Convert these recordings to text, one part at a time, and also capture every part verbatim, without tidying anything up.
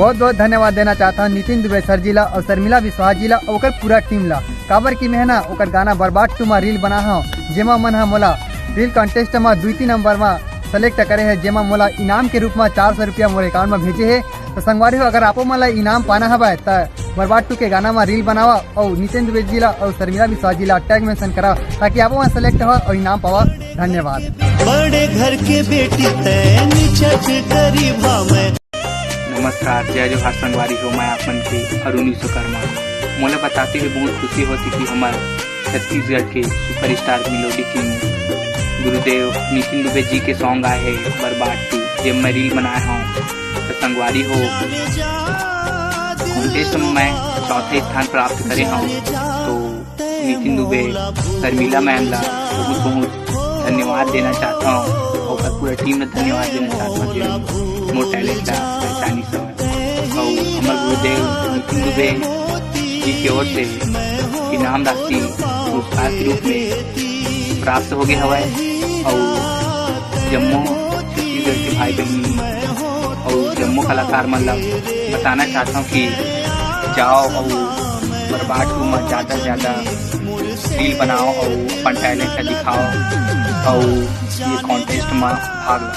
बहुत बहुत धन्यवाद देना चाहत हंव नितिन दुबे सर जी ला अउ शर्मिला विश्वास जी ला अउ ओकर पूरा टीम ला, काबर कि मैं ना ओकर गाना बर्बाद टू मा रील बनाए हंव, जेमा मन ह मोला रील कॉन्टेस्ट मा द्वितीय नंबर मा सेलेक्ट करे हे, जेमा मोला इनाम के रूप मा चार सौ रुपया मोर अकाउंट मा भेजे हे। तो संगवारी हो, अगर आपो मन ला इनाम पाना हवय त बर्बाद टू के गाना मा रील बनावा अउ नितिन दुबे जी ला अउ शर्मिला विश्वास जी ला टैग मेंशन करा, ताकि आपो मन सेलेक्ट हो अउ इनाम पावा। धन्यवाद। बड़े घर के बेटी तैं निचट गरीबा मैं। नमस्कार, जय जोहार संगवारी हो, मैं आप मन के अरुण विश्वकर्मा। मोला बताते हुए बहुत खुशी होती कि हमर छत्तीसगढ़ के सुपरस्टार मेलोडी किंग गुरुदेव नितिन दुबे जी के सॉन्ग आए हे बर्बाद टू, जेमा मैं रील बनाए हंव। तो संगवारी हो, कॉन्टेस्ट में मैं चौथा स्थान प्राप्त करे हंव। तो नितिन दुबे, शर्मिला मैम ला बहुत बहुत धन्यवाद देना चाहत हंव, अउ ओकर पूरा टीम ला धन्यवाद देना चाहत हंव, जेन मोर टैलेंट ला पहचानिस हवय। अउ हमर गुरुदेव नितिन दुबे जी के ओर से इनाम राशि पुरस्कार के रूप में प्राप्त हो गए हवय। अउ जम्मो छत्तीसगढ़ के भाई बहिनी अउ जम्मो कलाकार मन ला बताना चाहत हंव कि जाओ अउ बर्बाद टू मा ज्यादा से ज्यादा रील बनाओ अउ अपन टैलेंट ला दिखाओ अउ ये कॉन्टेस्ट मा भाग लो।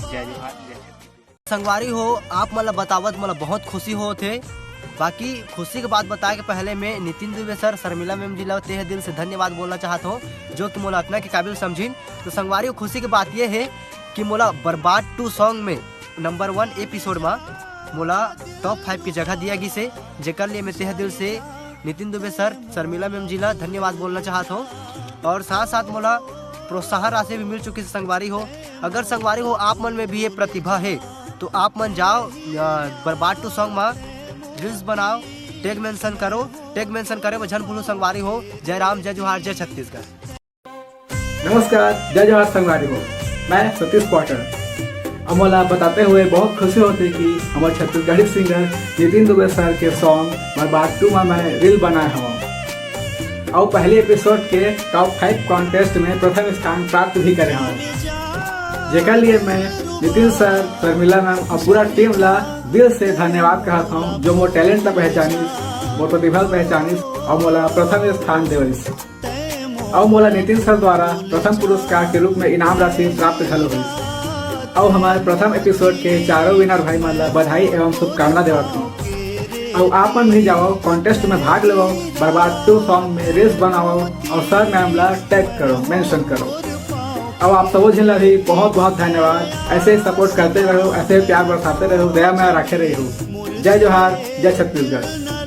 जय जोहार, जय छत्तीसगढ़। संगवारी हो, आप मन ला बतावत मोला बहुत खुशी होत हे। बाकी खुशी के बात बताए के पहले मैं नितिन दुबे सर, शर्मिला मैम जी ला तहे दिल से धन्यवाद बोलना चाहत हंव, जो कि मोला अतना के काबिल समझिन। तो संगवारी हो, खुशी के बात ये हे कि मोला बर्बाद टू सॉन्ग में नंबर वन एपिसोड मा मोला टॉप फाइव की जगह दिया गिस हे, जेकर लिए मैं तहे दिल से नितिन दुबे सर, शर्मिला मैम जी ला धन्यवाद बोलना चाहत हंव। अउ साथ साथ मोला प्रोत्साहन राशि भी मिल चुकी हे संगवारी हो। अगर संगवारी हो आप मन में भी ये प्रतिभा हे तो आप मन जाओ, अ, बर्बाद टू सॉन्ग मा रील्स बनाओ, टैग मेंशन करो। टैग मेंशन करे बर झन भूलो संगवारी हो। जय राम, जय जोहार, जय छत्तीसगढ़। नमस्कार, जय जोहार संगवारी हो, मैं सतीश पॉटर। अउ मोला बताते हुए बहुत खुशी होती कि हमर छत्तीसगढ़ी सिंगर नितिन दुबे सर के सॉन्ग बर्बाद टू मा मैं रील बनाए हवं अउ पहले एपिसोड के टॉप फाइव कॉन्टेस्ट में प्रथम स्थान प्राप्त भी करे हवं, जेकर लिए मैं नितिन सर, शर्मिला मैम अउ पूरा टीम ला दिल से धन्यवाद कहत हवं, जो मोर टैलेंट ला पहचानिस, मोर प्रतिभा ला पहचानिस अउ मोला प्रथम स्थान देवइस। अउ मोला नितिन सर द्वारा प्रथम पुरस्कार के रूप में इनाम राशि प्राप्त घलो हुई। अउ हमर प्रथम एपिसोड के चारों विनर भाई मन ला बधाई एवं शुभकामना देवत हूँ। अउ आप मन भी जाओ, कॉन्टेस्ट में भाग लेवो, बर्बाद टू सॉन्ग में रील्स बनाओ अउ सर मैम ला टैग करो, मेंशन करो। अउ आप सबो झन ला भी बहुत बहुत धन्यवाद। ऐसे ही सपोर्ट करते रहो, ऐसे ही प्यार बरसाते रहो, दया मया रखे रहो। जय जोहार, जय छत्तीसगढ़।